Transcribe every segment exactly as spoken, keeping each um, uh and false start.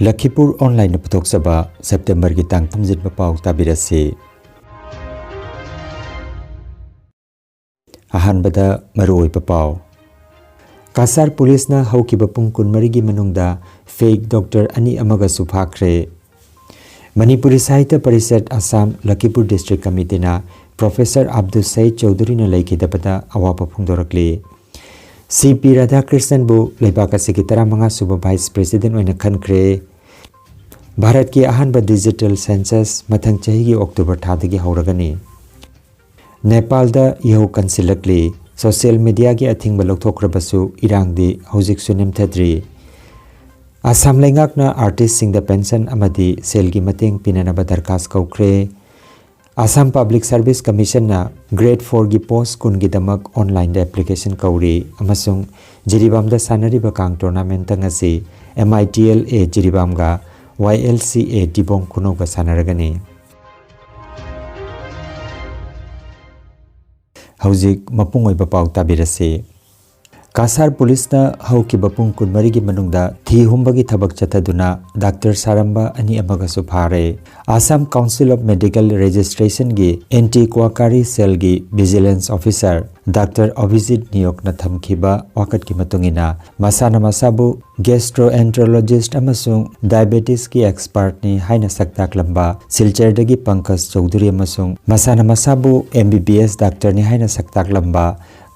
ꯂꯈꯤꯄꯨꯔ ꯑꯣꯟꯂꯥꯏꯟꯅ ꯄꯨꯊꯣꯛꯆꯕ ꯁꯦꯞꯇꯦꯝꯕꯔꯒꯤ ꯇꯥꯡ ꯊꯨꯝꯖꯤꯟꯕ ꯄꯥꯎ ꯇꯥꯕꯤꯔꯁꯤ꯫ ꯑꯍꯥꯟꯕꯗ ꯃꯔꯨꯑꯣꯏꯕ ꯄꯥꯎ꯫ ꯀꯁꯥꯔ ꯄꯨꯂꯤꯁꯅ ꯍꯧꯈꯤꯕ ꯄꯨꯡ ꯀꯨꯟꯃꯔꯤꯒꯤ ꯃꯅꯨꯡꯗ ꯐꯦꯛ ꯗꯣꯛꯇꯔ ꯑꯅꯤ ꯑꯃꯒꯁꯨ ꯐꯥꯈ꯭ꯔꯦ꯫ ꯃꯅꯤꯄꯨꯔꯤ ꯁꯥꯍꯤꯇ꯭ꯌ ꯄꯔꯤꯁꯠ ꯑꯁꯥꯝ ꯂꯈꯤꯄꯨꯔ ꯗꯤꯁꯇ꯭ꯔꯤꯛ ꯀꯃꯤꯇꯤꯅ ꯄ꯭ꯔꯣꯐꯦꯁꯔ ꯑꯕꯗꯨꯜ ꯁꯌꯤꯗ ꯆꯧꯙꯨꯔꯤꯅ ꯂꯩꯈꯤꯗꯕꯗ ꯑꯋꯥꯕ ꯐꯣꯡꯗꯣꯔꯛꯂꯤ꯫ ꯁꯤ ꯄꯤ ꯔꯥꯙꯥꯀ꯭ꯔꯤꯁꯅꯟꯕꯨ ꯂꯩꯕꯥꯛ ꯑꯁꯤꯒꯤ ꯇꯔꯥꯃꯉꯥ ꯁꯨꯕ ꯚꯥꯏꯁ ꯄ꯭ꯔꯦꯁꯤꯗꯦꯟꯠ ꯑꯣꯏꯅ ꯈꯟꯈ꯭ꯔꯦ꯫ ꯚꯥꯔꯠꯀꯤ ꯑꯍꯥꯟꯕ ꯗꯤꯖꯤꯇꯦꯜ ꯁꯦꯟꯁꯁ ꯃꯊꯪ ꯆꯍꯤꯒꯤ ꯑꯣꯛꯇꯣꯕꯔ ꯊꯥꯗꯒꯤ ꯍꯧꯔꯒꯅꯤ꯫ ꯅꯦꯄꯥꯜꯗ ꯏꯍꯧ ꯀꯟꯁꯤꯜꯂꯛꯂꯤ꯫ ꯁꯣꯁꯤꯌꯦꯜ ꯃꯤꯗꯤꯌꯥꯒꯤ ꯑꯊꯤꯡꯕ ꯂꯧꯊꯣꯛꯈ꯭ꯔꯕꯁꯨ ꯏꯔꯥꯡꯗꯤ ꯍꯧꯖꯤꯛꯁꯨ ꯅꯦꯝꯊꯗ꯭ꯔꯤ꯫ ꯑꯁꯥꯝ ꯂꯩꯉꯥꯛꯅ ꯑꯥꯔꯇꯤꯁꯁꯤꯡꯗ ꯄꯦꯟꯁꯟ ꯑꯃꯗꯤ ꯁꯦꯜꯒꯤ ꯃꯇꯦꯡ ꯄꯤꯅꯅꯕ ꯗꯔꯈꯥꯁ ꯀꯧꯈ꯭ꯔꯦ꯫ ꯑꯁꯥꯝ ꯄꯕ꯭ꯂꯤꯛ ꯁꯔꯚꯤꯁ ꯀꯃꯤꯁꯟꯅ ꯒ꯭ꯔꯦꯗ ꯐꯣꯔꯒꯤ ꯄꯣꯁ ꯀꯨꯟꯒꯤꯗꯃꯛ ꯑꯣꯟꯂꯥꯏꯟꯗ ꯑꯦꯄ꯭ꯂꯤꯀꯦꯁꯟ ꯀꯧꯔꯤ ꯑꯃꯁꯨꯡ ꯖꯤꯔꯤꯕꯥꯝꯗ ꯁꯥꯟꯅꯔꯤꯕ ꯀꯥꯡ ꯇꯣꯔꯅꯥꯃꯦꯟꯠꯇ ꯉꯁꯤ M I T L A ꯖꯤꯔꯤꯕꯥꯝꯒ ꯋꯥꯏ ꯑꯦꯜ ꯁꯤ ꯑꯦ ꯗꯤꯕꯣꯡ ꯈꯨꯅꯧꯒ ꯁꯥꯟꯅꯔꯒꯅꯤ꯫ ꯍꯧꯖꯤꯛ ꯃꯄꯨꯡ ꯑꯣꯏꯕ ꯄꯥꯎ ꯇꯥꯕꯤꯔꯁꯤ꯫ ꯀꯁꯥꯔ ꯄꯨꯂꯤꯁꯅ ꯍꯧꯈꯤꯕ ꯄꯨꯡ ꯀꯨꯟꯃꯔꯤꯒꯤ ꯃꯅꯨꯡꯗ ꯊꯤ ꯍꯨꯝꯕꯒꯤ ꯊꯕꯛ ꯆꯠꯊꯗꯨꯅ ꯗꯥꯛꯇꯔ ꯁꯥꯔꯝꯕ ꯑꯅꯤ ꯑꯃꯒꯁꯨ ꯐꯥꯔꯦ꯫ ꯑꯁꯥꯝ ꯀꯥꯎꯟꯁꯤꯜ ꯑꯣꯐ ꯃꯦꯗꯤꯀꯦꯜ ꯔꯦꯖꯤꯁꯇ꯭ꯔꯦꯁꯟꯒꯤ ꯑꯦꯟꯇꯤ ꯀ꯭ꯋꯥꯀꯥꯔꯤ ꯁꯦꯜꯒꯤ ꯚꯤꯖꯤꯂꯦꯟꯁ ꯑꯣꯐꯤꯁꯥꯔ ꯗꯥꯛꯇꯔ ꯑꯚꯤꯖꯤꯠ ꯅꯤꯌꯣꯛꯅ ꯊꯝꯈꯤꯕ ꯋꯥꯀꯠꯀꯤ ꯃꯇꯨꯡ ꯏꯟꯅ, ꯃꯁꯥꯅ ꯃꯁꯥꯕꯨ ꯒꯦꯁꯇ꯭ꯔꯣꯑꯦꯟꯇꯔꯣꯂꯣꯖꯤꯁ꯭ꯠ ꯑꯃꯁꯨꯡ ꯗꯥꯏꯕꯦꯇꯤꯁꯀꯤ ꯑꯦꯛꯁꯄꯔꯠꯅꯤ ꯍꯥꯏꯅ ꯁꯛꯇꯥꯛꯂꯝꯕ ꯁꯤꯜꯆꯔꯗꯒꯤ ꯄꯪꯀꯖ ꯆꯧꯙꯨꯔꯤ ꯑꯃꯁꯨꯡ ꯃꯁꯥꯅ ꯃꯁꯥꯕꯨ ꯑꯦꯝ ꯕꯤ ꯕꯤ ꯑꯦꯁ ꯗꯥꯛꯇꯔꯅꯤ ꯍꯥꯏꯅ ꯁꯛꯇꯥꯛꯂꯝꯕ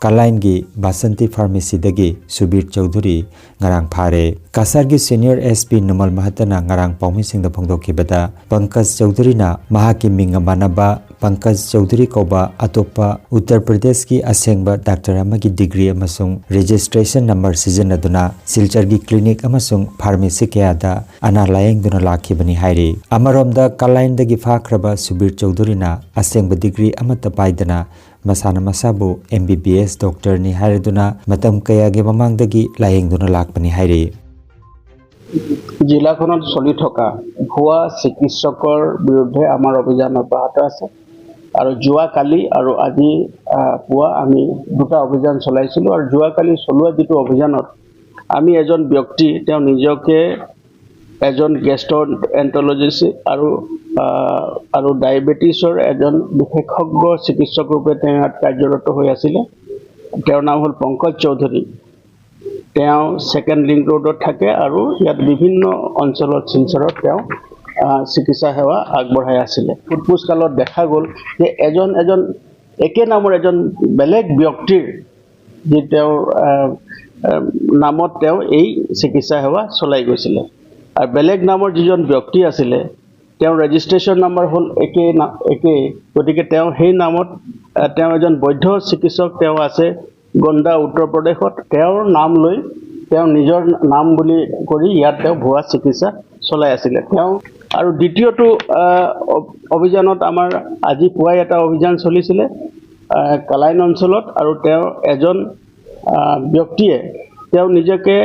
ꯀꯂꯥꯏꯟꯒꯤ ꯕꯥꯁꯟꯇꯤ ꯐꯥꯔꯃꯥꯁꯤꯗꯒꯤ ꯁꯨꯕꯤꯔ ꯆꯧꯙꯨꯔꯤ ꯉꯔꯥꯡ ꯐꯥꯔꯦ꯫ ꯀꯁꯥꯔꯒꯤ ꯁꯤꯅꯤꯌꯔ ꯑꯦꯁ ꯄꯤ ꯅꯨꯃꯜ ꯃꯍꯠꯇꯅ ꯉꯔꯥꯡ ꯄꯥꯎꯃꯤꯁꯤꯡꯗ ꯐꯣꯡꯗꯣꯛꯈꯤꯕꯗ, ꯄꯪꯀꯖ ꯆꯧꯙꯨꯔꯤꯅ ꯃꯍꯥꯛꯀꯤ ꯃꯤꯡꯒ ꯃꯥꯟꯅꯕ ꯄꯪꯀꯖ ꯆꯧꯙꯨꯔꯤ ꯀꯧꯕ ꯑꯇꯣꯞꯄ ꯎꯠꯇꯔ ꯄ꯭ꯔꯗꯦꯁꯀꯤ ꯑꯁꯦꯡꯕ ꯗꯥꯛꯇꯔ ꯑꯃꯒꯤ ꯗꯤꯒ꯭ꯔꯤ ꯑꯃꯁꯨꯡ ꯔꯦꯖꯤꯁꯇ꯭ꯔꯦꯁꯟ ꯅꯝꯕꯔ ꯁꯤꯖꯤꯟꯅꯗꯨꯅ ꯁꯤꯜꯆꯔꯒꯤ ꯀ꯭ꯂꯤꯅꯤꯛ ꯑꯃꯁꯨꯡ ꯐꯥꯔꯃꯥꯁꯤ ꯀꯌꯥꯗ ꯑꯅꯥ ꯂꯥꯌꯦꯡꯗꯨꯅ ꯂꯥꯛꯈꯤꯕꯅꯤ ꯍꯥꯏꯔꯤ꯫ ꯑꯃꯔꯣꯝꯗ, ꯀꯂꯥꯏꯟꯗꯒꯤ ꯐꯥꯈ꯭ꯔꯕ ꯁꯨꯕꯤꯔ ꯆꯧꯙꯨꯔꯤꯅ ꯑꯁꯦꯡꯕ ꯗꯤꯒ꯭ꯔꯤ ꯑꯃꯠꯇ ꯄꯥꯏꯗꯅ ꯃꯁꯥꯅ ꯃꯁꯥꯕꯨ ꯑꯦꯝ ꯕꯤ ꯕꯤ ꯑꯦꯁ ꯗꯣꯛꯇꯔꯅꯤ ꯍꯥꯏꯔꯗꯨꯅ ꯃꯇꯝ ꯀꯌꯥꯒꯤ ꯃꯃꯥꯡꯗꯒꯤ ꯂꯥꯌꯦꯡꯗꯨꯅ ꯂꯥꯛꯄꯅꯤ ꯍꯥꯏꯔꯤ꯫ জিলাখনত চলি থকা ভুৱা চিকিৎসকৰ বিৰুদ্ধে আমাৰ অভিযান অব্যাহত আছে আৰু যোৱাকালি আৰু আজি, আহ, পুৱা আমি দুটা অভিযান চলাইছিলোঁ আৰু যোৱাকালি চলোৱা যিটো অভিযানত আমি এজন ব্যক্তি, তেওঁ নিজকে এজন গেষ্ট্ৰ এণ্ট্ৰলজিষ্ট আৰু আহ, আৰু ডায়েবেটিছৰ এজন বিশেষজ্ঞ চিকিৎসক ৰূপে তেওঁ ইয়াত কাৰ্যৰত হৈ আছিলে। তেওঁৰ নাম হ'ল পংকজ চৌধুৰী। তেওঁ ছেকেণ্ড লিংক ৰোডত থাকে আৰু ইয়াত বিভিন্ন অঞ্চলত, শিলচৰত তেওঁ আহ, চিকিৎসা সেৱা আগবঢ়াই আছিলে। সোধ পোছ কালত দেখা গ'ল যে এজন এজন একে নামৰ এজন বেলেগ ব্যক্তিৰ যি তেওঁৰ আহ, আহ, নামত তেওঁ এই চিকিৎসা সেৱা চলাই গৈছিলে। আৰু বেলেগ নামৰ যিজন ব্যক্তি আছিলে, তেওঁৰ ৰেজিষ্ট্ৰেশ্যন নাম্বাৰ হ'ল একে না-, একে। গতিকে তেওঁ সেই নামত আহ, তেওঁ এজন বৈধ চিকিৎসক তেওঁ আছে। গোণ্ডা, উত্তৰ প্ৰদেশত তেওঁৰ নাম লৈ, তেওঁ নিজৰ নাম বুলি কৰি ইয়াত তেওঁ ভুৱা চিকিৎসা চলাই আছিলে তেওঁ। আৰু দ্বিতীয়টো আহ, অ-, অভিযানত আমাৰ আজি পুৱাই এটা অভিযান চলিছিলে আহ, কালাইন অঞ্চলত। আৰু তেওঁ এজন আহ, ব্যক্তিয়ে তেওঁ নিজকে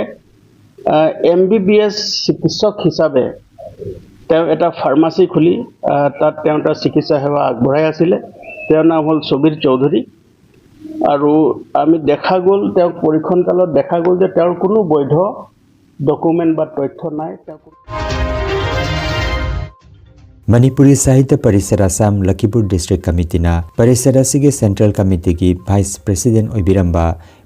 এম বি বি এছ চিকিৎসক হিচাপে তেওঁ এটা ফাৰ্মাচী খুলি আহ, তাত তেওঁ এটা চিকিৎসা সেৱা আগবঢ়াই আছিলে। তেওঁৰ নাম হ'ল ছবিৰ চৌধুৰী। আৰু আমি দেখা গ'ল, তেওঁক পৰীক্ষণ কালত দেখা গ'ল যে তেওঁৰ কোনো বৈধ ডকুমেণ্ট বা তথ্য নাই। তেওঁ কোনো ꯃꯅꯤꯄꯨꯔꯤ ꯁꯥꯍꯤꯇ꯭ꯌ ꯄꯔꯤꯁꯠ ꯑꯁꯥꯝ ꯂꯈꯤꯄꯨꯔ ꯗꯤꯁꯇ꯭ꯔꯤꯛ ꯀꯃꯤꯇꯤꯅ ꯄꯔꯤꯁꯠ ꯑꯁꯤꯒꯤ ꯁꯦꯟꯇ꯭ꯔꯦꯜ ꯀꯃꯤꯇꯤꯒꯤ ꯚꯥꯏꯁ ꯄ꯭ꯔꯦꯁꯤꯗꯦꯟꯠ ꯑꯣꯏꯕꯤꯔꯝꯕ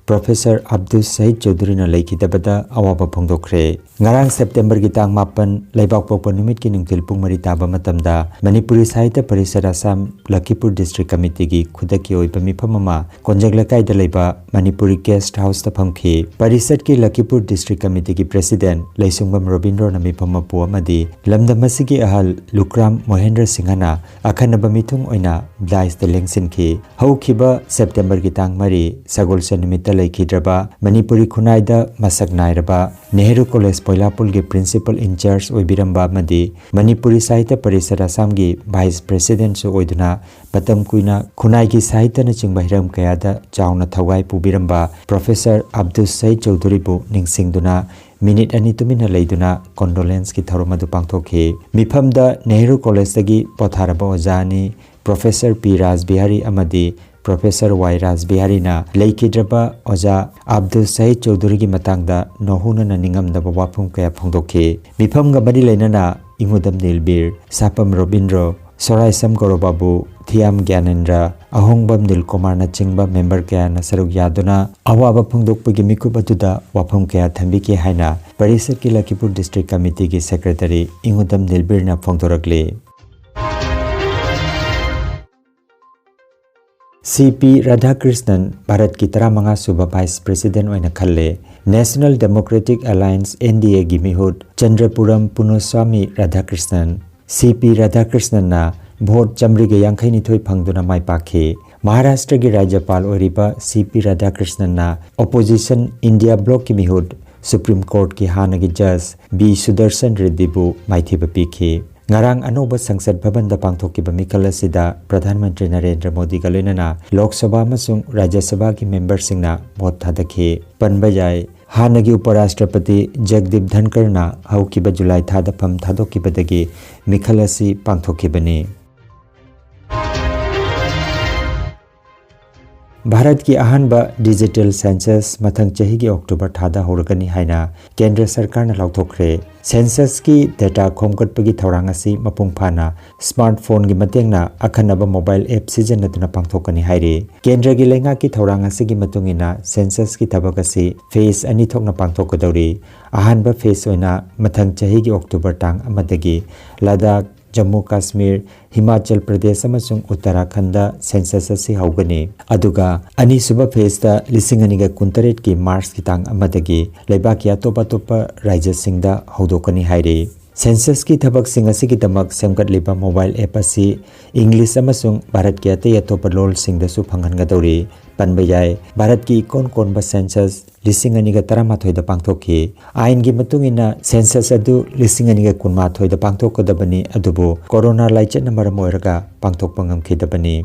ꯄ꯭ꯔꯣꯐꯦꯁꯔ ꯑꯕꯗꯨꯁ ꯁꯍꯤꯗ ꯆꯧꯙꯨꯔꯤꯅ ꯂꯩꯈꯤꯗꯕꯗ ꯑꯋꯥꯕ ꯐꯣꯡꯗꯣꯛꯈ꯭ꯔꯦ꯫ ꯉꯔꯥꯡ ꯁꯦꯞꯇꯦꯝꯕꯔꯒꯤ ꯇꯥꯡ ꯃꯥꯄꯟ, ꯂꯩꯕꯥꯛꯄꯣꯛꯄ ꯅꯨꯃꯤꯠꯀꯤ ꯅꯨꯡꯊꯤꯜ ꯄꯨꯡ ꯃꯔꯤ ꯇꯥꯕ ꯃꯇꯝꯗ ꯃꯅꯤꯄꯨꯔꯤ ꯁꯥꯍꯤꯇ꯭ꯌ ꯄꯔꯤꯁꯠ ꯑꯁꯥꯝ ꯂꯈꯤꯄꯨꯔ ꯗꯤꯁꯇ꯭ꯔꯤꯛ ꯀꯃꯤꯇꯤꯒꯤ ꯈꯨꯗꯛꯀꯤ ꯑꯣꯏꯕ ꯃꯤꯐꯝ ꯑꯃ ꯀꯣꯟꯖꯪ ꯂꯩꯀꯥꯏꯗ ꯂꯩꯕ ꯃꯅꯤꯄꯨꯔꯤ ꯒꯦꯁꯠ ꯍꯥꯎꯁꯇ ꯐꯝꯈꯤ꯫ ꯄꯔꯤꯁꯠꯀꯤ ꯂꯈꯤꯄꯨꯔ ꯗꯤꯁꯇ꯭ꯔꯤꯛ ꯀꯃꯤꯇꯤꯒꯤ ꯄ꯭ꯔꯦꯁꯤꯗꯦꯟꯠ ꯂꯩꯁꯨꯡꯕꯝ ꯔꯣꯕꯤꯟꯗ꯭ꯔꯣꯅ ꯃꯤꯐꯝ ꯃꯄꯨ ꯑꯃꯗꯤ ꯂꯝꯗꯝ ꯑꯁꯤꯒꯤ ꯑꯍꯜ ꯂꯨꯀ꯭ꯔꯥꯝ ꯃꯣꯍꯦꯟꯗ꯭ꯔ ꯁꯤꯡꯍꯅ ꯑꯈꯟꯅꯕ ꯃꯤꯊꯨꯡ ꯑꯣꯏꯅ ꯗꯥꯏꯁꯇ ꯂꯦꯡꯁꯤꯟꯈꯤ꯫ ꯍꯧꯈꯤꯕ ꯁꯦꯞꯇꯦꯝꯕꯔꯒꯤ ꯇꯥꯡ ꯃꯔꯤ, ꯁꯒꯣꯜꯁꯦꯟ ꯅꯨꯃꯤꯠꯇ ꯂꯩꯈꯤꯗ꯭ꯔꯕ ꯃꯅꯤꯄꯨꯔꯤ ꯈꯨꯟꯅꯥꯏꯗ ꯃꯁꯛ ꯅꯥꯏꯔꯕ ꯅꯦꯍꯔꯨ ꯀꯣꯂꯦꯖ ꯄꯣꯏꯂꯥꯄꯨꯜꯒꯤ ꯄ꯭ꯔꯤꯟꯁꯤꯄꯜ ꯏꯟꯆꯥꯔꯖ ꯑꯣꯏꯕꯤꯔꯝꯕ ꯑꯃꯗꯤ ꯃꯅꯤꯄꯨꯔꯤ ꯁꯥꯍꯤꯇ꯭ꯌ ꯄꯔꯤꯁꯠ ꯑꯁꯥꯝꯒꯤ ꯚꯥꯏꯁ ꯄ꯭ꯔꯦꯁꯤꯗꯦꯟꯠꯁꯨ ꯑꯣꯏꯗꯨꯅ ꯃꯇꯝ ꯀꯨꯏꯅ ꯈꯨꯟꯅꯥꯏꯒꯤ ꯁꯥꯍꯤꯇ꯭ꯌꯅꯆꯤꯡꯕ ꯍꯤꯔꯝ ꯀꯌꯥꯗ ꯆꯥꯎꯅ ꯊꯋꯥꯏ ꯄꯨꯕꯤꯔꯝꯕ ꯄ꯭ꯔꯣꯐꯦꯁꯔ ꯑꯕꯗꯨꯁ ꯁꯍꯤꯗ ꯆꯧꯙꯨꯔꯤꯕꯨ ꯅꯤꯡꯁꯤꯡꯗꯨꯅ ꯃꯤꯅꯤꯠ ꯑꯅꯤ ꯇꯨꯃꯤꯟꯅ ꯂꯩꯗꯨꯅ ꯀꯣꯟꯗꯣꯂꯦꯟꯁꯀꯤ ꯊꯧꯔꯝ ꯑꯗꯨ ꯄꯥꯡꯊꯣꯛꯈꯤ꯫ ꯃꯤꯐꯝꯗ ꯅꯦꯍꯔꯨ ꯀꯣꯂꯦꯖꯇꯒꯤ ꯄꯣꯊꯥꯔꯕ ꯑꯣꯖꯥ ꯑꯅꯤ, ꯄ꯭ꯔꯣꯐꯦꯁꯔ ꯄꯤ ꯔꯥꯖꯕꯤꯍꯥꯔꯤ ꯑꯃꯗꯤ ꯄ꯭ꯔꯣꯐꯦꯁꯔ ꯋꯥꯏ ꯔꯥꯖꯕꯤꯍꯥꯔꯤꯅ ꯂꯩꯈꯤꯗ꯭ꯔꯕ ꯑꯣꯖꯥ ꯑꯕꯗꯨꯜ ꯁꯍꯤꯗ ꯆꯧꯙꯨꯔꯤꯒꯤ ꯃꯇꯥꯡꯗ ꯅꯧꯍꯧꯅꯅ ꯅꯤꯡꯉꯝꯗꯕ ꯋꯥꯐꯝ ꯀꯌꯥ ꯐꯣꯡꯗꯣꯛꯈꯤ꯫ ꯃꯤꯐꯝꯒ ꯃꯔꯤ ꯂꯩꯅꯅ ꯏꯉꯨꯗꯝ ꯅꯤꯜꯕꯤꯔ, ꯁꯥꯄꯝ ꯔꯣꯕꯤꯟꯗ꯭ꯔꯣ, ꯁꯣꯔꯥꯏꯁꯝ ꯒꯧꯔꯕꯥꯕꯨ, ꯊꯤꯌꯥꯝ ꯒ꯭ꯌꯥꯅꯦꯟꯗ꯭ꯔ, ꯑꯍꯣꯡꯕꯝ ꯅꯤꯜꯀꯨꯃꯥꯔꯅꯆꯤꯡꯕ ꯃꯦꯝꯕꯔ ꯀꯌꯥꯅ ꯁꯔꯨꯛ ꯌꯥꯗꯨꯅ ꯑꯋꯥꯕ ꯐꯣꯡꯗꯣꯛꯄꯒꯤ ꯃꯤꯀꯨꯞ ꯑꯗꯨꯗ ꯋꯥꯐꯝ ꯀꯌꯥ ꯊꯝꯕꯤꯈꯤ ꯍꯥꯏꯅ ꯄꯔꯤꯁꯠꯀꯤ ꯂꯈꯤꯄꯨꯔ ꯗꯤꯁꯇ꯭ꯔꯤꯛ ꯀꯃꯤꯇꯤꯒꯤ ꯁꯦꯀ꯭ꯔꯦꯇꯔꯤ ꯏꯉꯨꯗꯝ ꯅꯤꯜꯕꯤꯔꯅ ꯐꯣꯡꯗꯣꯔꯛꯂꯤ꯫ ꯁꯤ ꯄꯤ ꯔꯥꯙꯥꯀ꯭ꯔꯤꯁꯅꯟ ꯚꯥꯔꯠꯀꯤ ꯇꯔꯥꯃꯉꯥ ꯁꯨꯕ ꯚꯥꯏꯁ ꯄ꯭ꯔꯦꯁꯤꯗꯦꯟ ꯑꯣꯏꯅ ꯈꯜꯂꯦ꯫ ꯅꯦꯁꯅꯦꯜ ꯗꯦꯃꯣꯀ꯭ꯔꯦꯇꯤꯛ ꯑꯦꯂꯥꯌꯟꯁ, ꯑꯦꯟ ꯗꯤ ꯑꯦꯒꯤ ꯃꯤꯍꯨꯠ ꯆꯟꯗ꯭ꯔꯄꯨꯔꯝ ꯄꯨꯅꯨꯁ꯭ꯋꯥꯃꯤ ꯔꯥꯙꯥꯀ꯭ꯔꯤꯁꯅꯟ, ꯁꯤ ꯄꯤ ꯔꯥꯙꯥꯀ꯭ꯔꯤꯁꯅꯟꯅ ꯚꯣꯠ ꯆꯥꯃꯔꯤꯒ ꯌꯥꯡꯈꯩꯅꯤꯊꯣꯏ ꯐꯪꯗꯨꯅ ꯃꯥꯏ ꯄꯥꯛꯈꯤ꯫ ꯃꯍꯥꯔꯥꯁꯇ꯭ꯔꯒꯤ ꯔꯥꯖ꯭ꯌꯄꯥꯜ ꯑꯣꯏꯔꯤꯕ ꯁꯤ ꯄꯤ ꯔꯥꯙꯥꯀ꯭ꯔꯤꯁꯅꯟꯅ ꯑꯣꯄꯣꯖꯤꯁꯟ ꯏꯟꯗꯤꯌꯥ ꯕ꯭ꯂꯣꯛꯀꯤ ꯃꯤꯍꯨꯠ ꯁꯨꯄ꯭ꯔꯤꯝ ꯀꯣꯔꯠꯀꯤ ꯍꯥꯟꯅꯒꯤ ꯖꯖ ꯕꯤ ꯁꯨꯗꯔꯁꯟ ꯔꯦꯗ꯭ꯗꯤꯕꯨ ꯃꯥꯏꯊꯤꯕ ꯄꯤꯈꯤ꯫ ꯉꯔꯥꯡ ꯑꯅꯧꯕ ꯁꯪꯁꯗ ꯚꯕꯟꯗ ꯄꯥꯡꯊꯣꯛꯈꯤꯕ ꯃꯤꯈꯜ ꯑꯁꯤꯗ ꯄ꯭ꯔꯙꯥꯟ ꯃꯟꯇ꯭ꯔꯤ ꯅꯔꯦꯟꯗ꯭ꯔ ꯃꯣꯗꯤꯒ ꯂꯣꯏꯅꯅ ꯂꯣꯛ ꯁꯚꯥ ꯑꯃꯁꯨꯡ ꯔꯥꯖ꯭ꯌ ꯁꯚꯥꯒꯤ ꯃꯦꯝꯕꯔꯁꯤꯡꯅ ꯚꯣꯠ ꯊꯥꯗꯈꯤ꯫ ꯄꯟꯕ ꯌꯥꯏ, ꯍꯥꯟꯅꯒꯤ ꯎꯄꯔꯥꯁꯇ꯭ꯔꯄꯇꯤ ꯖꯒꯗꯤꯞ ꯙꯟꯀꯔꯅ ꯍꯧꯈꯤꯕ ꯖꯨꯂꯥꯏ ꯊꯥꯗ ꯐꯝ ꯊꯥꯗꯣꯛꯈꯤꯕꯗꯒꯤ ꯃꯤꯈꯜ ꯑꯁꯤ ꯄꯥꯡꯊꯣꯛꯈꯤꯕꯅꯤ꯫ ꯚꯥꯔꯠꯀꯤ ꯑꯍꯥꯟꯕ ꯗꯤꯖꯤꯇꯦꯜ ꯁꯦꯟꯁꯁ ꯃꯊꯪ ꯆꯍꯤꯒꯤ ꯑꯣꯛꯇꯣꯕꯔ ꯊꯥꯗ ꯍꯧꯔꯒꯅꯤ ꯍꯥꯏꯅ ꯀꯦꯟꯗ꯭ꯔ ꯁꯔꯀꯥꯔꯅ ꯂꯥꯎꯊꯣꯛꯈ꯭ꯔꯦ꯫ ꯁꯦꯟꯁꯁꯀꯤ ꯗꯦꯇꯥ ꯈꯣꯝꯒꯠꯄꯒꯤ ꯊꯧꯔꯥꯡ ꯑꯁꯤ ꯃꯄꯨꯡ ꯐꯥꯅ ꯁ꯭ꯃꯥꯔꯠꯐꯣꯟꯒꯤ ꯃꯇꯦꯡꯅ ꯑꯈꯟꯅꯕ ꯃꯣꯕꯥꯏꯜ ꯑꯦꯞ ꯁꯤꯖꯤꯟꯅꯗꯨꯅ ꯄꯥꯡꯊꯣꯛꯀꯅꯤ ꯍꯥꯏꯔꯤ꯫ ꯀꯦꯟꯗ꯭ꯔꯒꯤ ꯂꯩꯉꯥꯛꯀꯤ ꯊꯧꯔꯥꯡ ꯑꯁꯤꯒꯤ ꯃꯇꯨꯡ ꯏꯟꯅ ꯁꯦꯟꯁꯁꯀꯤ ꯊꯕꯛ ꯑꯁꯤ ꯐꯦꯖ ꯑꯅꯤ ꯊꯣꯛꯅ ꯄꯥꯡꯊꯣꯛꯀꯗꯧꯔꯤ꯫ ꯑꯍꯥꯟꯕ ꯐꯦꯖ ꯑꯣꯏꯅ ꯃꯊꯪ ꯆꯍꯤꯒꯤ ꯑꯣꯛꯇꯣꯕꯔ ꯇꯥꯡ ꯑꯃꯗꯒꯤ ꯂꯗꯥꯈ, ꯖꯝꯃꯨ ꯀꯥꯁꯃꯤꯔ, ꯍꯤꯃꯥꯆꯜ ꯄ꯭ꯔꯗꯦꯁ ꯑꯃꯁꯨꯡ ꯎꯠꯇꯔꯥꯈꯟꯗ ꯁꯦꯟꯁꯁ ꯑꯁꯤ ꯍꯧꯒꯅꯤ꯫ ꯑꯗꯨꯒ ꯑꯅꯤꯁꯨꯕ ꯐꯦꯖꯇ ꯂꯤꯁꯤꯡ ꯑꯅꯤꯒ ꯀꯨꯟꯇꯔꯦꯠꯀꯤ ꯃꯥꯔꯆꯀꯤ ꯇꯥꯡ ꯑꯃꯗꯒꯤ ꯂꯩꯕꯥꯛꯀꯤ ꯑꯇꯣꯞ ꯑꯇꯣꯞꯄ ꯔꯥꯖ꯭ꯌꯁꯤꯡꯗ ꯍꯧꯗꯣꯛꯀꯅꯤ ꯍꯥꯏꯔꯤ꯫ ꯁꯦꯟꯁꯁꯀꯤ ꯊꯕꯛꯁꯤꯡ ꯑꯁꯤꯒꯤꯗꯃꯛ ꯁꯦꯝꯒꯠꯂꯤꯕ ꯃꯣꯕꯥꯏꯜ ꯑꯦꯞ ꯑꯁꯤ ꯏꯪꯂꯤꯁ ꯑꯃꯁꯨꯡ ꯚꯥꯔꯠꯀꯤ ꯑꯇꯩ ꯑꯇꯣꯞꯄ ꯂꯣꯜꯁꯤꯡꯗꯁꯨ ꯐꯪꯍꯟꯒꯗꯧꯔꯤ꯫ ꯄꯟꯕ ꯌꯥꯏ, ꯚꯥꯔꯠꯀꯤ ꯏꯀꯣꯟ ꯀꯣꯟꯕ ꯁꯦꯟꯁꯁ ꯂꯤꯁꯤꯡ ꯑꯅꯤꯒ ꯇꯔꯥꯃꯥꯊꯣꯏꯗ ꯄꯥꯡꯊꯣꯛꯈꯤ꯫ ꯑꯥꯏꯟꯒꯤ ꯃꯇꯨꯡ ꯏꯟꯅ ꯁꯦꯟꯁꯁ ꯑꯗꯨ ꯂꯤꯁꯤꯡ ꯑꯅꯤꯒ ꯀꯨꯟꯃꯥꯊꯣꯏꯗ ꯄꯥꯡꯊꯣꯛꯀꯗꯕꯅꯤ, ꯑꯗꯨꯕꯨ ꯀꯣꯔꯣꯅꯥ ꯂꯥꯏꯆꯠꯅ ꯃꯔꯝ ꯑꯣꯏꯔꯒ ꯄꯥꯡꯊꯣꯛꯄ ꯉꯝꯈꯤꯗꯕꯅꯤ꯫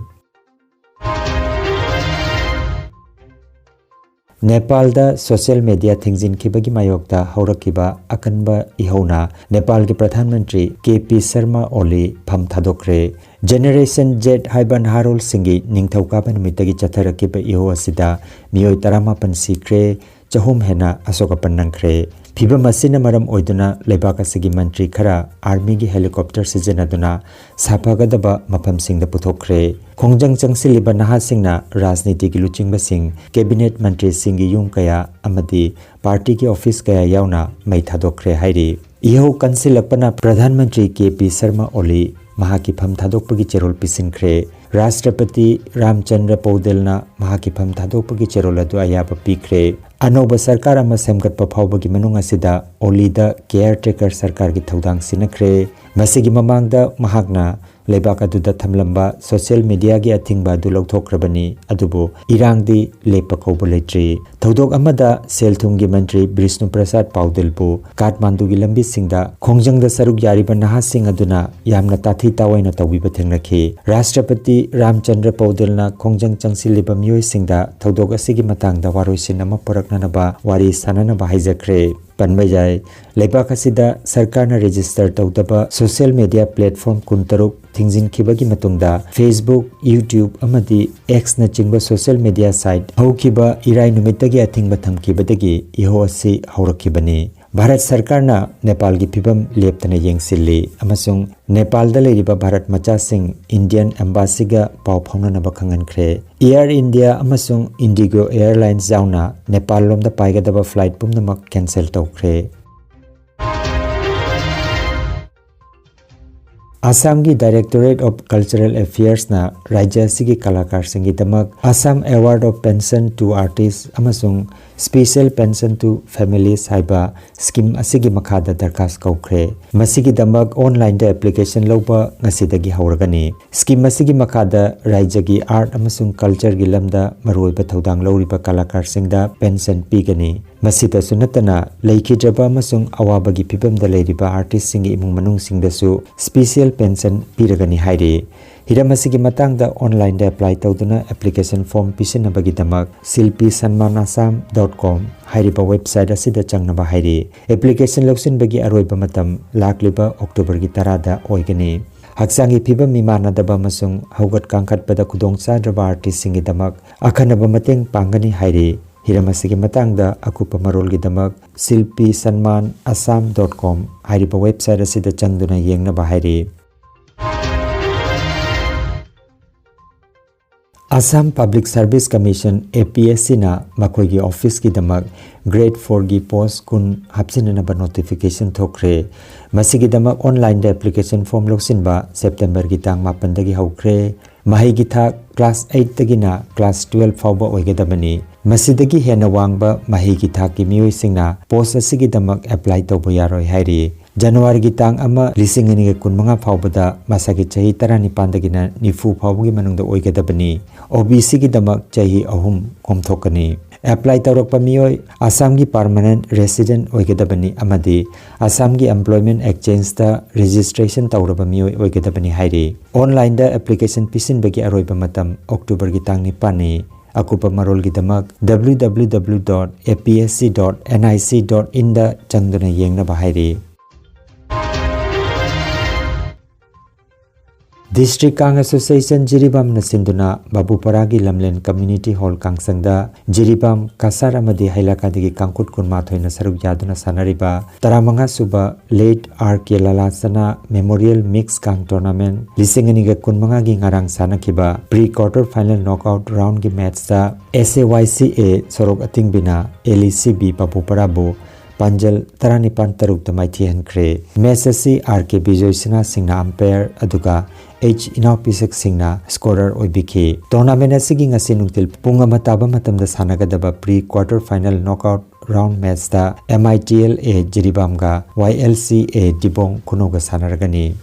ꯅꯦꯄꯥꯜꯗ ꯁꯣꯁꯤꯌꯦꯜ ꯃꯦꯗꯤꯌꯥ ꯊꯤꯡꯖꯤꯟꯈꯤꯕꯒꯤ ꯃꯥꯌꯣꯛꯇ ꯍꯧꯔꯛꯈꯤꯕ ꯑꯀꯟꯕ ꯏꯍꯧꯅ ꯅꯦꯄꯥꯜꯒꯤ ꯄ꯭ꯔꯙꯥꯟ ꯃꯟꯇ꯭ꯔꯤ ꯀꯦ ꯄꯤ ꯁꯔꯃ ꯑꯣꯂꯤ ꯐꯝ ꯊꯥꯗꯣꯛꯈ꯭ꯔꯦ꯫ ꯖꯦꯅꯦꯔꯦꯁꯟ ꯖꯦꯠ ꯍꯥꯏꯕ ꯅꯍꯥꯔꯣꯜꯁꯤꯡꯒꯤ ꯅꯤꯡꯊꯧꯀꯥꯕ ꯅꯨꯃꯤꯠꯇꯒꯤ ꯆꯠꯊꯔꯛꯈꯤꯕ ꯏꯍꯧ ꯑꯁꯤꯗ ꯃꯤꯑꯣꯏ ꯇꯔꯥꯃꯥꯄꯟ ꯁꯤꯈ꯭ꯔꯦ, ꯆꯍꯨꯝ ꯍꯦꯟꯅ ꯑꯁꯣꯛ ꯑꯄꯟ ꯅꯪꯈ꯭ꯔꯦ꯫ ꯐꯤꯕꯝ ꯑꯁꯤꯅ ꯃꯔꯝ ꯑꯣꯏꯗꯨꯅ ꯂꯩꯕꯥꯛ ꯑꯁꯤꯒꯤ ꯃꯟꯇ꯭ꯔꯤ ꯈꯔ ꯑꯥꯔꯃꯤꯒꯤ ꯍꯦꯂꯤꯀꯣꯞꯇꯔ ꯁꯤꯖꯤꯟꯅꯗꯨꯅ ꯁꯥꯐꯒꯗꯕ ꯃꯐꯝꯁꯤꯡꯗ ꯄꯨꯊꯣꯛꯈ꯭ꯔꯦ꯫ ꯈꯣꯡꯖꯪ ꯆꯪꯁꯤꯜꯂꯤꯕ ꯅꯍꯥꯁꯤꯡꯅ ꯔꯥꯖꯅꯤꯇꯤꯒꯤ ꯂꯨꯆꯤꯡꯕꯁꯤꯡ, ꯀꯦꯕꯤꯅꯦꯠ ꯃꯟꯇ꯭ꯔꯤꯁꯤꯡꯒꯤ ꯌꯨꯝ ꯀꯌꯥ ꯑꯃꯗꯤ ꯄꯥꯔꯇꯤꯒꯤ ꯑꯣꯐꯤꯁ ꯀꯌꯥ ꯌꯥꯎꯅ ꯃꯩ ꯊꯥꯗꯣꯛꯈ꯭ꯔꯦ ꯍꯥꯏꯔꯤ꯫ ꯏꯍꯧ ꯀꯟꯁꯤꯜꯂꯛꯄꯅ ꯄ꯭ꯔꯙꯥꯟ ꯃꯟꯇ꯭ꯔꯤ ꯀꯦ ꯄꯤ ꯁꯔꯃ ꯑꯣꯂꯤ ꯃꯍꯥꯛꯀꯤ ꯐꯝ ꯊꯥꯗꯣꯛꯄꯒꯤ ꯆꯦꯔꯣꯜ ꯄꯤꯁꯤꯟꯈ꯭ꯔꯦ꯫ ꯔꯥꯁꯇ꯭ꯔꯄꯇꯤ ꯔꯥꯝꯆꯟꯗ꯭ꯔ ꯄꯧꯗꯦꯜꯅ ꯃꯍꯥꯛꯀꯤ ꯐꯝ ꯊꯥꯗꯣꯛꯄꯒꯤ ꯆꯦꯔꯣꯜ ꯑꯗꯨ ꯑꯌꯥꯕ ꯄꯤꯈ꯭ꯔꯦ꯫ ꯑꯅꯧꯕ ꯁꯔꯀꯥꯔ ꯑꯃ ꯁꯦꯝꯒꯠꯄ ꯐꯥꯎꯕꯒꯤ ꯃꯅꯨꯡ ꯑꯁꯤꯗ ꯑꯣꯂꯤꯗ ꯀꯦꯌꯔ ꯇꯦꯀꯔ ꯁꯔꯀꯥꯔꯒꯤ ꯊꯧꯗꯥꯡ ꯁꯤꯟꯅꯈ꯭ꯔꯦ꯫ ꯃꯁꯤꯒꯤ ꯃꯃꯥꯡꯗ ꯃꯍꯥꯛꯅ ꯂꯩꯕꯥꯛ ꯑꯗꯨꯗ ꯊꯝꯂꯝꯕ ꯁꯣꯁꯤꯌꯦꯜ ꯃꯦꯗꯤꯌꯥꯒꯤ ꯑꯊꯤꯡꯕ ꯑꯗꯨ ꯂꯧꯊꯣꯛꯈ꯭ꯔꯕꯅꯤ, ꯑꯗꯨꯕꯨ ꯏꯔꯥꯡꯗꯤ ꯂꯦꯞꯄ ꯀꯧꯕ ꯂꯩꯇ꯭ꯔꯤ꯫ ꯊꯧꯗꯣꯛ ꯑꯃꯗ ꯁꯦꯜ ꯊꯨꯝꯒꯤ ꯃꯟꯇ꯭ꯔꯤ ꯕꯤꯁꯅꯨ ꯄ꯭ꯔꯁꯥꯗ ꯄꯥꯎꯗꯤꯜꯕꯨ ꯀꯥꯊꯃꯥꯟꯗꯨꯒꯤ ꯂꯝꯕꯤꯁꯤꯡꯗ ꯈꯣꯡꯖꯪꯗ ꯁꯔꯨꯛ ꯌꯥꯔꯤꯕ ꯅꯍꯥꯁꯤꯡ ꯑꯗꯨꯅ ꯌꯥꯝꯅ ꯇꯥꯊꯤ ꯇꯥꯑꯣꯏꯅ ꯇꯧꯕꯤꯕ ꯊꯦꯡꯅꯈꯤ꯫ ꯔꯥꯁꯇ꯭ꯔꯄꯇꯤ ꯔꯥꯝꯆꯟꯗ꯭ꯔ ꯄꯧꯗꯤꯜꯅ ꯈꯣꯡꯖꯪ ꯆꯪꯁꯤꯜꯂꯤꯕ ꯃꯤꯑꯣꯏꯁꯤꯡꯗ ꯊꯧꯗꯣꯛ ꯑꯁꯤꯒꯤ ꯃꯇꯥꯡꯗ ꯋꯥꯔꯣꯏꯁꯤꯟ ꯑꯃ ꯄꯨꯔꯛꯅꯅꯕ ꯋꯥꯔꯤ ꯁꯥꯅꯅꯕ ꯍꯥꯏꯖꯈ꯭ꯔꯦ꯫ ꯄꯟꯕ ꯌꯥꯏ, ꯂꯩꯕꯥꯛ ꯑꯁꯤꯗ ꯁꯔꯀꯥꯔꯅ ꯔꯦꯖꯤꯁꯇꯔ ꯇꯧꯗꯕ ꯁꯣꯁꯤꯌꯦꯜ ꯃꯦꯗꯤꯌꯥ ꯄ꯭ꯂꯦꯠꯐꯣꯔꯝ ꯀꯨꯟꯇꯔꯨꯛ ꯊꯤꯡꯖꯤꯟꯈꯤꯕꯒꯤ ꯃꯇꯨꯡꯗ Facebook, YouTube ꯑꯃꯗꯤ Xꯅꯆꯤꯡꯕ ꯁꯣꯁꯤꯌꯦꯜ ꯃꯦꯗꯤꯌꯥ ꯁꯥꯏꯠ ꯍꯧꯈꯤꯕ ꯏꯔꯥꯏ ꯅꯨꯃꯤꯠꯇꯒꯤ ꯑꯊꯤꯡꯕ ꯊꯝꯈꯤꯕꯗꯒꯤ ꯏꯍꯧ ꯑꯁꯤ ꯍꯧꯔꯛꯈꯤꯕꯅꯤ꯫ ꯚꯥꯔꯠ ꯁꯔꯀꯥꯔꯅ ꯅꯦꯄꯥꯜꯒꯤ ꯐꯤꯕꯝ ꯂꯦꯞꯇꯅ ꯌꯦꯡꯁꯤꯜꯂꯤ ꯑꯃꯁꯨꯡ ꯅꯦꯄꯥꯜꯗ ꯂꯩꯔꯤꯕ ꯚꯥꯔꯠ ꯃꯆꯥꯁꯤꯡ ꯏꯟꯗꯤꯌꯟ ꯑꯦꯝꯕꯥꯁꯤꯒ ꯄꯥꯎ ꯐꯥꯎꯅꯅꯕ ꯈꯪꯍꯟꯈ꯭ꯔꯦ꯫ ꯑꯦꯌꯔ ꯏꯟꯗꯤꯌꯥ ꯑꯃꯁꯨꯡ ꯏꯟꯗꯤꯒꯣ ꯑꯦꯌꯔꯂꯥꯏꯟꯁ ꯌꯥꯎꯅ ꯅꯦꯄꯥꯜ ꯂꯣꯝꯗ ꯄꯥꯏꯒꯗꯕ ꯐ꯭ꯂꯥꯏꯠ ꯄꯨꯝꯅꯃꯛ ꯀꯦꯟꯁꯦꯜ ꯇꯧꯈ꯭ꯔꯦ꯫ ꯑꯁꯥꯝꯒꯤ Directorate of Cultural Affairsꯅ ꯔꯥꯖ꯭ꯌ ꯑꯁꯤꯒꯤ ꯀꯂꯥꯀꯥꯔꯁꯤꯡꯒꯤꯗꯃꯛ Assam Award of Pension to Artists ꯑꯃꯁꯨꯡ Special Pension to Families ꯍꯥꯏꯕ ꯁ꯭ꯀꯤꯝ ꯑꯁꯤꯒꯤ ꯃꯈꯥꯗ ꯗꯔꯈꯥꯁ ꯀꯧꯈ꯭ꯔꯦ꯫ ꯃꯁꯤꯒꯤꯗꯃꯛ ꯑꯣꯟꯂꯥꯏꯟꯗ ꯑꯦꯄ꯭ꯂꯤꯀꯦꯁꯟ ꯂꯧꯕ ꯉꯁꯤꯗꯒꯤ ꯍꯧꯔꯒꯅꯤ꯫ ꯁ꯭ꯀꯤꯝ ꯑꯁꯤꯒꯤ ꯃꯈꯥꯗ ꯔꯥꯖ꯭ꯌꯒꯤ ꯑꯥꯔꯠ ꯑꯃꯁꯨꯡ ꯀꯜꯆꯔꯒꯤ ꯂꯝꯗ ꯃꯔꯨꯑꯣꯏꯕ ꯊꯧꯗꯥꯡ ꯂꯧꯔꯤꯕ ꯀꯂꯥꯀꯥꯔꯁꯤꯡꯗ ꯄꯦꯟꯁꯟ ꯄꯤꯒꯅꯤ꯫ ꯃꯁꯤꯗꯁꯨ ꯅꯠꯇꯅ, ꯂꯩꯈꯤꯗ꯭ꯔꯕ ꯑꯃꯁꯨꯡ ꯑꯋꯥꯕꯒꯤ ꯐꯤꯕꯝꯗ ꯂꯩꯔꯤꯕ ꯑꯥꯔꯇꯤꯁꯁꯤꯡꯒꯤ ꯏꯃꯨꯡ ꯃꯅꯨꯡꯁꯤꯡꯗꯁꯨ ꯁ꯭ꯄꯤꯁꯤꯌꯦꯜ ꯄꯦꯟꯁꯟ ꯄꯤꯔꯒꯅꯤ ꯍꯥꯏꯔꯤ꯫ ꯍꯤꯔꯝ ꯑꯁꯤꯒꯤ ꯃꯇꯥꯡꯗ online-ꯗ apply ꯇꯧꯗꯨꯅ application form ꯄꯤꯁꯤꯟꯅꯕꯒꯤꯗꯃꯛ shilpi sanman assam dot com ꯍꯥꯏꯔꯤꯕ website ꯑꯁꯤꯗ ꯆꯪꯅꯕ ꯍꯥꯏꯔꯤ꯫ Application ꯂꯧꯁꯤꯟꯕꯒꯤ ꯑꯔꯣꯏꯕ ꯃꯇꯝ ꯂꯥꯛꯂꯤꯕ October-ꯒꯤ ꯇꯔꯥꯗ ꯑꯣꯏꯒꯅꯤ꯫ ꯍꯛꯆꯥꯡꯒꯤ ꯐꯤꯕꯝ ꯃꯤꯃꯥꯟꯅꯗꯕ ꯑꯃꯁꯨꯡ ꯍꯧꯒꯠ ꯀꯥꯡꯈꯠꯄꯗ ꯈꯨꯗꯣꯡꯆꯥꯗ꯭ꯔꯕ artist-ꯁꯤꯡꯒꯤꯗꯃꯛ ꯑꯈꯟꯅꯕ ꯃꯇꯦꯡ ꯄꯥꯡꯒꯅꯤ ꯍꯥꯏꯔꯤ꯫ ꯍꯤꯔꯝ ꯑꯁꯤꯒꯤ ꯃꯇꯥꯡꯗ ꯑꯀꯨꯞꯄ ꯃꯔꯣꯜꯒꯤꯗꯃꯛ shilpi sanman assam dot com ꯍꯥꯏꯔꯤꯕ website ꯑꯁꯤꯗ ꯆꯪꯗꯨꯅ ꯌꯦꯡꯅꯕ ꯍꯥꯏꯔꯤ꯫ Assam Public Service Commission, A P S C-ꯅ ꯃꯈꯣꯏꯒꯤ office-ꯀꯤꯗꯃꯛ grade four-ꯒꯤ post ꯀꯨꯟ ꯍꯥꯞꯆꯤꯟꯅꯅꯕ notification ꯊꯣꯛꯈ꯭ꯔꯦ꯫ ꯃꯁꯤꯒꯤꯗꯃꯛ online-ꯗ application form ꯂꯧꯁꯤꯟꯕ September-ꯒꯤ ꯇꯥꯡ ꯃꯥꯄꯟꯗꯒꯤ ꯍꯧꯈ꯭ꯔꯦ꯫ ꯃꯍꯩꯒꯤ ꯊꯥꯛ class eight-ꯇꯒꯤꯅ class twelve ꯐꯥꯎꯕ ꯑꯣꯏꯒꯗꯕꯅꯤ꯫ ꯃꯁꯤꯗꯒꯤ ꯍꯦꯟꯅ ꯋꯥꯡꯕ ꯃꯍꯩꯒꯤ ꯊꯥꯛꯀꯤ ꯃꯤꯑꯣꯏꯁꯤꯡꯅ post ꯑꯁꯤꯒꯤꯗꯃꯛ apply ꯇꯧꯕ ꯌꯥꯔꯣꯏ ꯍꯥꯏꯔꯤ꯫ January-ꯒꯤ ꯇꯥꯡ ꯑꯃ, ꯂꯤꯁꯤꯡ ꯑꯅꯤꯒ ꯀꯨꯟꯃꯉꯥ ꯐꯥꯎꯕꯗ ꯃꯁꯥꯒꯤ ꯆꯍꯤ ꯇꯔꯥꯅꯤꯄꯥꯟꯗꯒꯤꯅ ꯅꯤꯐꯨ ꯐꯥꯎꯕꯒꯤ ꯃꯅꯨꯡꯗ ꯑꯣꯏꯒꯗꯕꯅꯤ꯫ O B C-ꯒꯤꯗꯃꯛ ꯆꯍꯤ ꯑꯍꯨꯝ ꯀꯣꯝꯊꯣꯛꯀꯅꯤ꯫ Apply ꯇꯧꯔꯛꯄ ꯃꯤꯑꯣꯏ ꯑꯁꯥꯝꯒꯤ permanent resident ꯑꯣꯏꯒꯗꯕꯅꯤ ꯑꯃꯗꯤ ꯑꯁꯥꯝꯒꯤ Employment Exchange-ꯇ registration ꯇꯧꯔꯕ ꯃꯤꯑꯣꯏ ꯑꯣꯏꯒꯗꯕꯅꯤ ꯍꯥꯏꯔꯤ꯫ Online-ꯗ application ꯄꯤꯁꯤꯟꯕꯒꯤ ꯑꯔꯣꯏꯕ ꯃꯇꯝ October-ꯒꯤ ꯇꯥꯡ ꯅꯤꯄꯥꯟꯅꯤ꯫ ꯑꯀꯨꯞꯄ ꯃꯔꯣꯜꯒꯤꯗꯃꯛ W W W dot A P S C dot N I C dot in-ꯗ ꯆꯪꯗꯨꯅ ꯌꯦꯡꯅꯕ ꯍꯥꯏꯔꯤ꯫ District Kang Association ꯖꯤꯔꯤꯕꯥꯝꯅ ꯁꯤꯟꯗꯨꯅ ꯕꯥꯕꯨꯄꯔꯥꯒꯤ ꯂꯝꯂꯦꯟ Community Hall ꯀꯥꯡꯁꯪꯗ ꯖꯤꯔꯤꯕꯥꯝ, ꯀꯁꯥꯔ ꯑꯃꯗꯤ ꯍꯩꯂꯥꯀꯥꯗꯒꯤ ꯀꯥꯡꯈꯨꯠ ꯀꯨꯟꯃꯥꯊꯣꯏꯅ ꯁꯔꯨꯛ ꯌꯥꯗꯨꯅ ꯁꯥꯟꯅꯔꯤꯕ ꯇꯔꯥꯃꯉꯥ ꯁꯨꯕ Late R K Lalasana Memorial Mix Kang Tournament ꯂꯤꯁꯤꯡ ꯑꯅꯤꯒ ꯀꯨꯟꯃꯉꯥꯒꯤ ꯉꯔꯥꯡ ꯁꯥꯟꯅꯈꯤꯕ pre quarter final knockout round-ꯒꯤ match-ꯇ S A Y C A ꯁꯣꯔꯣꯛ ꯑꯇꯤꯡꯕꯤꯅ L E C B ꯕꯥꯕꯨꯄꯔꯥꯕꯨ ꯄꯥꯟꯖꯜ ꯇꯔꯥꯅꯤꯄꯥꯟ ꯇꯔꯨꯛꯇ ꯃꯥꯏꯊꯤꯍꯟꯈ꯭ꯔꯦ꯫ Match ꯑꯁꯤ R K ꯕꯤꯖꯣꯏ ꯁꯅꯥꯁꯤꯡꯅ umpire ꯑꯗꯨꯒ H ꯏꯅꯥꯎꯄꯤꯁꯛꯁꯤꯡꯅ scorer ꯑꯣꯏꯕꯤꯈꯤ꯫ Tournament ꯑꯁꯤꯒꯤ ꯉꯁꯤ ꯅꯨꯡꯊꯤꯜ ꯄꯨꯡ ꯑꯃ ꯇꯥꯕ ꯃꯇꯝꯗ ꯁꯥꯟꯅꯒꯗꯕ pre quarter final knockout round match-ꯇ M I T L A ꯖꯤꯔꯤꯕꯥꯝꯒ Y L C A ꯗꯤꯕꯣꯡ ꯈꯨꯅꯧꯒ ꯁꯥꯟꯅꯔꯒꯅꯤ꯫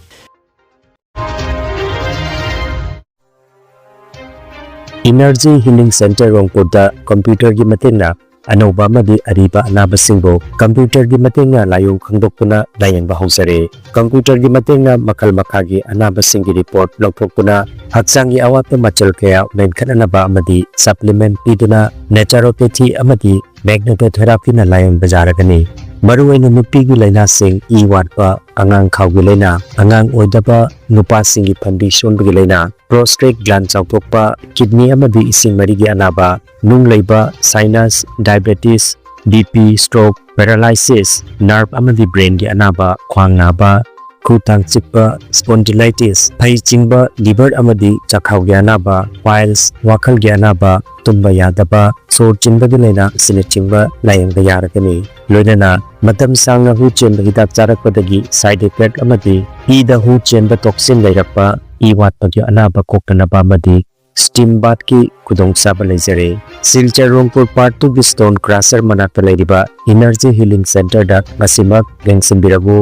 Energy Healing Center ꯔꯣꯡꯄꯨꯔꯗ computer-ꯒꯤ ꯃꯇꯦꯡꯅ ꯑꯅꯧꯕ ꯑꯃꯗꯤ ꯑꯔꯤꯕ ꯑꯅꯥꯕꯁꯤꯡꯕꯨ ꯀꯝꯄ꯭ꯌꯨꯇꯔꯒꯤ ꯃꯇꯦꯡꯅ ꯂꯥꯏꯑꯣꯡ ꯈꯪꯗꯣꯛꯇꯨꯅ ꯂꯥꯌꯦꯡꯕ ꯍꯧꯖꯔꯦ꯫ ꯀꯝꯄ꯭ꯌꯨꯇꯔꯒꯤ ꯃꯇꯦꯡꯅ ꯃꯈꯜ ꯃꯈꯥꯒꯤ ꯑꯅꯥꯕꯁꯤꯡꯒꯤ ꯔꯤꯄꯣꯔꯠ ꯂꯧꯊꯣꯛꯇꯨꯅ ꯍꯛꯆꯥꯡꯒꯤ ꯑꯋꯥꯠꯄ ꯃꯆꯜ ꯀꯌꯥ ꯃꯦꯟꯈꯠꯅꯅꯕ ꯑꯃꯗꯤ ꯁꯄ꯭ꯂꯤꯃꯦꯟꯠ ꯄꯤꯗꯨꯅ ꯅꯦꯆꯨꯔꯣꯄꯦꯊꯤ ꯑꯃꯗꯤ ꯃꯦꯒꯅꯦꯇꯣꯊꯦꯔꯥꯄꯤꯅ ꯂꯥꯌꯦꯡꯕ ꯌꯥꯔꯒꯅꯤ꯫ ꯃꯔꯨꯑꯣꯏꯅ ꯅꯨꯄꯤꯒꯤ ꯂꯥꯏꯅꯥꯁꯤꯡ, ꯏ ꯋꯥꯠꯄ, ꯑꯉꯥꯡ ꯈꯥꯎꯒꯤ ꯂꯥꯏꯅꯥ, ꯑꯉꯥꯡ ꯑꯣꯏꯗꯕ, ꯅꯨꯄꯥꯁꯤꯡꯒꯤ ꯐꯟꯕꯤ ꯁꯣꯟꯕꯒꯤ ꯂꯥꯏꯅꯥ, ꯄ꯭ꯔꯣꯁꯇꯦꯠ ꯒ꯭ꯂꯥꯟ ꯆꯥꯎꯊꯣꯛꯄ, ꯀꯤꯗꯅꯤ ꯑꯃꯗꯤ ꯏꯁꯤꯡ ꯃꯔꯤꯒꯤ ꯑꯅꯥꯕ, ꯅꯨꯡ ꯂꯩꯕ, sinus, diabetes, B P, stroke, paralysis, nerve ꯑꯃꯗꯤ ꯕ꯭ꯔꯦꯟꯒꯤ ꯑꯅꯥꯕ, ꯈ꯭ꯋꯥꯡ ꯅꯥꯕ, ꯈꯨ ꯇꯥꯡ ꯆꯤꯛꯄ, ꯁ꯭ꯄꯣꯟꯗꯤꯂꯥꯏꯇꯤꯁ, ꯐꯩ ꯆꯤꯡꯕ, ꯂꯤꯚꯔ ꯑꯃꯗꯤ ꯆꯥꯛꯈꯥꯎꯒꯤ ꯑꯅꯥꯕ, ꯄꯥꯏꯜꯁ, ꯋꯥꯈꯜꯒꯤ ꯑꯅꯥꯕ, ꯇꯨꯝꯕ ꯌꯥꯗꯕ, ꯁꯣꯔ ꯆꯤꯟꯕꯒꯤ ꯂꯥꯏꯅꯥ ꯑꯁꯤꯅꯆꯤꯡꯕ ꯂꯥꯌꯦꯡꯕ ꯌꯥꯔꯒꯅꯤ꯫ ꯂꯣꯏꯅꯅ ꯃꯇꯝ ꯁꯥꯡꯅ ꯍꯨ ꯆꯦꯟꯕ ꯍꯤꯗꯥꯛ ꯆꯥꯔꯛꯄꯗꯒꯤ ꯁꯥꯏꯗ ꯏꯐꯦꯛ ꯑꯃꯗꯤ ꯏꯗ ꯍꯨ ꯆꯦꯟꯕ ꯇꯣꯛꯁꯤꯟ ꯂꯩꯔꯛꯄ, ꯏ ꯋꯥꯠꯄꯒꯤ ꯑꯅꯥꯕ ꯀꯣꯛꯅꯅꯕ ꯑꯃꯗꯤ ꯁ꯭ꯇꯤꯝ ꯕꯥꯊꯀꯤ ꯈꯨꯗꯣꯡꯆꯥꯕ ꯂꯩꯖꯔꯦ꯫ ꯁꯤꯜꯆꯔ ꯔꯣꯡꯄꯨꯔ ꯄꯥꯔꯠ ꯇꯨꯒꯤ ꯁ꯭ꯇꯣꯟ ꯀ꯭ꯔꯁꯔ ꯃꯅꯥꯛꯇ ꯂꯩꯔꯤꯕ ꯏꯅꯔꯖꯤ ꯍꯤꯂꯤꯡ ꯁꯦꯟꯇꯔꯗ ꯉꯁꯤꯃꯛ ꯂꯦꯡꯁꯤꯟꯕꯤꯔꯛꯎ꯫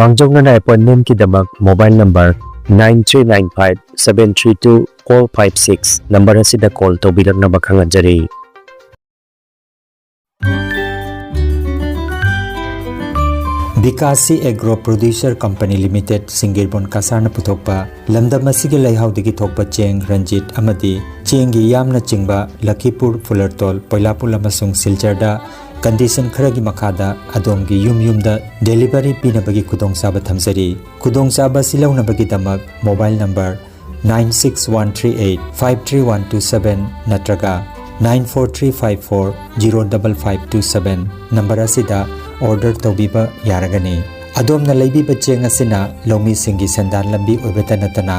ꯃꯥꯡꯖꯧꯅꯅ ꯑꯦꯄꯣꯏꯟꯃꯦꯟꯠꯀꯤꯗꯃꯛ mobile number nine three nine five seven three two four five six number ꯑꯁꯤꯗ ꯀꯣꯜ ꯇꯧꯕꯤꯔꯛꯅꯕ ꯈꯪꯍꯟꯖꯔꯤ꯫ Bikashi agro producer company limited, Singirbon ꯀꯁꯥꯔꯅ ꯄꯨꯊꯣꯛꯄ ꯂꯝꯗꯝ ꯑꯁꯤꯒꯤ ꯂꯩꯍꯥꯎꯗꯒꯤ ꯊꯣꯛꯄ ꯆꯦꯡ ꯔꯟꯖꯤꯠ ꯑꯃꯗꯤ ꯆꯦꯡꯒꯤ ꯌꯥꯝꯅ ꯆꯤꯡꯕ ꯂꯈꯤꯄꯨꯔ, ꯐꯨꯂꯔꯇꯣꯜ, ꯄꯣꯏꯂꯥꯄꯨꯜ ꯑꯃꯁꯨꯡ ꯁꯤꯜꯆꯔꯗ ꯀꯟꯗꯤꯁꯟ ꯈꯔꯒꯤ ꯃꯈꯥꯗ ꯑꯗꯣꯝꯒꯤ ꯌꯨꯝ ꯌꯨꯝꯗ ꯗꯦꯂꯤꯚꯔꯤ ꯄꯤꯅꯕꯒꯤ ꯈꯨꯗꯣꯡꯆꯥꯕ ꯊꯝꯖꯔꯤ꯫ ꯈꯨꯗꯣꯡꯆꯥꯕ ꯑꯁꯤ ꯂꯧꯅꯕꯒꯤꯗꯃꯛ mobile number nine six one three eight five three one two seven ꯅꯠꯇ꯭ꯔꯒ nine four three five four zero double five two seven number ꯑꯁꯤꯗ ꯑꯣꯔꯗꯔ ꯇꯧꯕꯤꯕ ꯌꯥꯔꯒꯅꯤ꯫ ꯑꯗꯣꯝꯅ ꯂꯩꯕꯤꯕ ꯆꯦꯡ ꯑꯁꯤꯅ ꯂꯧꯃꯤꯁꯤꯡꯒꯤ ꯁꯦꯟꯗꯥꯟ ꯂꯝꯕꯤ ꯑꯣꯏꯕꯇ ꯅꯠꯇꯅ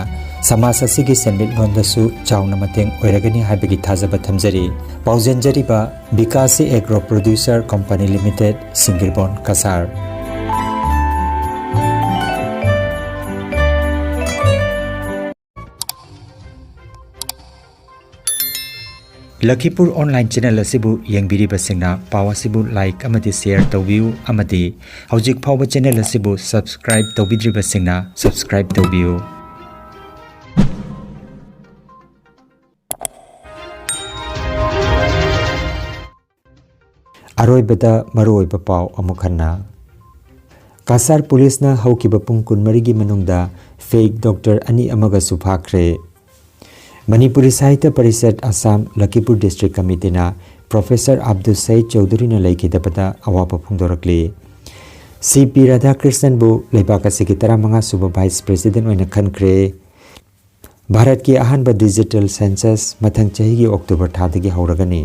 ꯁꯃꯥꯖ ꯑꯁꯤꯒꯤ ꯁꯦꯟꯃꯤꯠꯂꯣꯟꯗꯁꯨ ꯆꯥꯎꯅ ꯃꯇꯦꯡ ꯑꯣꯏꯔꯒꯅꯤ ꯍꯥꯏꯕꯒꯤ ꯊꯥꯖꯕ ꯊꯝꯖꯔꯤ꯫ ꯄꯥꯎꯖꯦꯟꯖꯔꯤꯕ Bikashi agro producer company limited, Singirbon Cachar. Lakhipur online channel ꯑꯁꯤꯕꯨ ꯌꯦꯡꯕꯤꯔꯤꯕꯁꯤꯡꯅ ꯄꯥꯎ ꯑꯁꯤꯕꯨ ꯂꯥꯏꯛ ꯑꯃꯗꯤ ꯁꯦꯌꯔ ꯇꯧꯕꯤꯌꯨ ꯑꯃꯗꯤ ꯍꯧꯖꯤꯛ ꯐꯥꯎꯕ ꯆꯦꯅꯦꯜ ꯑꯁꯤꯕꯨ ꯁꯕꯁꯀ꯭ꯔꯥꯏꯕ ꯇꯧꯕꯤꯗ꯭ꯔꯤꯕꯁꯤꯡꯅ ꯁꯕꯁꯀ꯭ꯔꯥꯏꯕ ꯇꯧꯕꯤꯌꯨ꯫ ꯑꯔꯣꯏꯕꯗ ꯃꯔꯨꯑꯣꯏꯕ ꯄꯥꯎ ꯑꯃꯨꯛ ꯍꯟꯅ꯫ ꯀꯁꯥꯔ ꯄꯨꯂꯤꯁꯅ ꯍꯧꯈꯤꯕ ꯄꯨꯡ ꯀꯨꯟꯃꯔꯤꯒꯤ ꯃꯅꯨꯡꯗ fake doctor ꯑꯅꯤ ꯑꯃꯒꯁꯨ ꯐꯥꯈ꯭ꯔꯦ꯫ ꯃꯅꯤꯄꯨꯔꯤ ꯁꯥꯍꯤꯇ꯭ꯌ ꯄꯔꯤꯁꯠ ꯑꯁꯥꯝ ꯂꯈꯤꯄꯨꯔ ꯗꯤꯁꯇ꯭ꯔꯤꯛ ꯀꯃꯤꯇꯤꯅ ꯄ꯭ꯔꯣꯐꯦꯁꯔ ꯑꯕꯗꯨꯜ ꯁꯌꯤꯗ ꯆꯧꯙꯨꯔꯤꯅ ꯂꯩꯈꯤꯗꯕꯗ ꯑꯋꯥꯕ ꯐꯣꯡꯗꯣꯔꯛꯂꯤ꯫ ꯁꯤ ꯄꯤ ꯔꯥꯙꯥꯀ꯭ꯔꯤꯁꯅꯟꯕꯨ ꯂꯩꯕꯥꯛ ꯑꯁꯤꯒꯤ ꯇꯔꯥꯃꯉꯥ ꯁꯨꯕ ꯚꯥꯏꯁ ꯄ꯭ꯔꯦꯁꯤꯗꯦꯟꯠ ꯑꯣꯏꯅ ꯈꯟꯈ꯭ꯔꯦ꯫ ꯚꯥꯔꯠꯀꯤ ꯑꯍꯥꯟꯕ ꯗꯤꯖꯤꯇꯦꯜ ꯁꯦꯟꯁꯁ ꯃꯊꯪ ꯆꯍꯤꯒꯤ ꯑꯣꯛꯇꯣꯕꯔ ꯊꯥꯗꯒꯤ ꯍꯧꯔꯒꯅꯤ꯫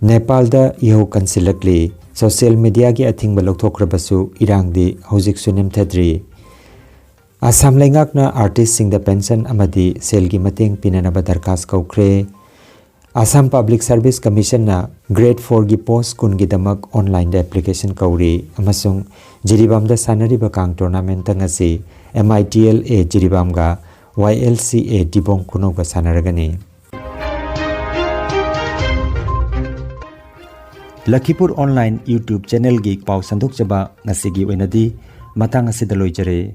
ꯅꯦꯄꯥꯜꯗ ꯏꯍꯧ ꯀꯟꯁꯤꯜꯂꯛꯂꯤ꯫ ꯁꯣꯁꯤꯌꯦꯜ ꯃꯤꯗꯤꯌꯥꯒꯤ ꯑꯊꯤꯡꯕ ꯂꯧꯊꯣꯛꯈ꯭ꯔꯕꯁꯨ ꯏꯔꯥꯡꯗꯤ ꯍꯧꯖꯤꯛꯁꯨ ꯅꯦꯝꯊꯗ꯭ꯔꯤ꯫ ꯑꯁꯥꯝ ꯂꯩꯉꯥꯛꯅ ꯑꯥꯔꯇꯤꯁꯁꯤꯡꯗ ꯄꯦꯟꯁꯟ ꯑꯃꯗꯤ ꯁꯦꯜꯒꯤ ꯃꯇꯦꯡ ꯄꯤꯅꯅꯕ ꯗꯔꯈꯥꯁ ꯀꯧꯈ꯭ꯔꯦ꯫ ꯑꯁꯥꯝ ꯄꯕ꯭ꯂꯤꯛ ꯁꯔꯚꯤꯁ ꯀꯃꯤꯁꯟꯅ ꯒ꯭ꯔꯦꯗ ꯐꯣꯔꯒꯤ ꯄꯣꯁ ꯀꯨꯟꯒꯤꯗꯃꯛ ꯑꯣꯟꯂꯥꯏꯟꯗ ꯑꯦꯄ꯭ꯂꯤꯀꯦꯁꯟ ꯀꯧꯔꯤ ꯑꯃꯁꯨꯡ ꯖꯤꯔꯤꯕꯥꯝꯗ ꯁꯥꯟꯅꯔꯤꯕ ꯀꯥꯡ ꯇꯣꯔꯅꯥꯃꯦꯟꯠ ꯉꯁꯤ M I T L A ꯖꯤꯔꯤꯕꯥꯝꯒ Y L C A ꯗꯤꯕꯣꯡ ꯈꯨꯅꯧꯒ ꯁꯥꯟꯅꯔꯒꯅꯤ꯫ ꯂꯈꯤꯄꯨꯔ online YouTube ꯆꯦꯅꯦꯜꯒꯤ ꯄꯥꯎ ꯁꯟꯗꯣꯛꯆꯕ ꯉꯁꯤꯒꯤ ꯑꯣꯏꯅꯗꯤ ꯃꯇꯥꯡ ꯑꯁꯤꯗ ꯂꯣꯏꯖꯔꯦ꯫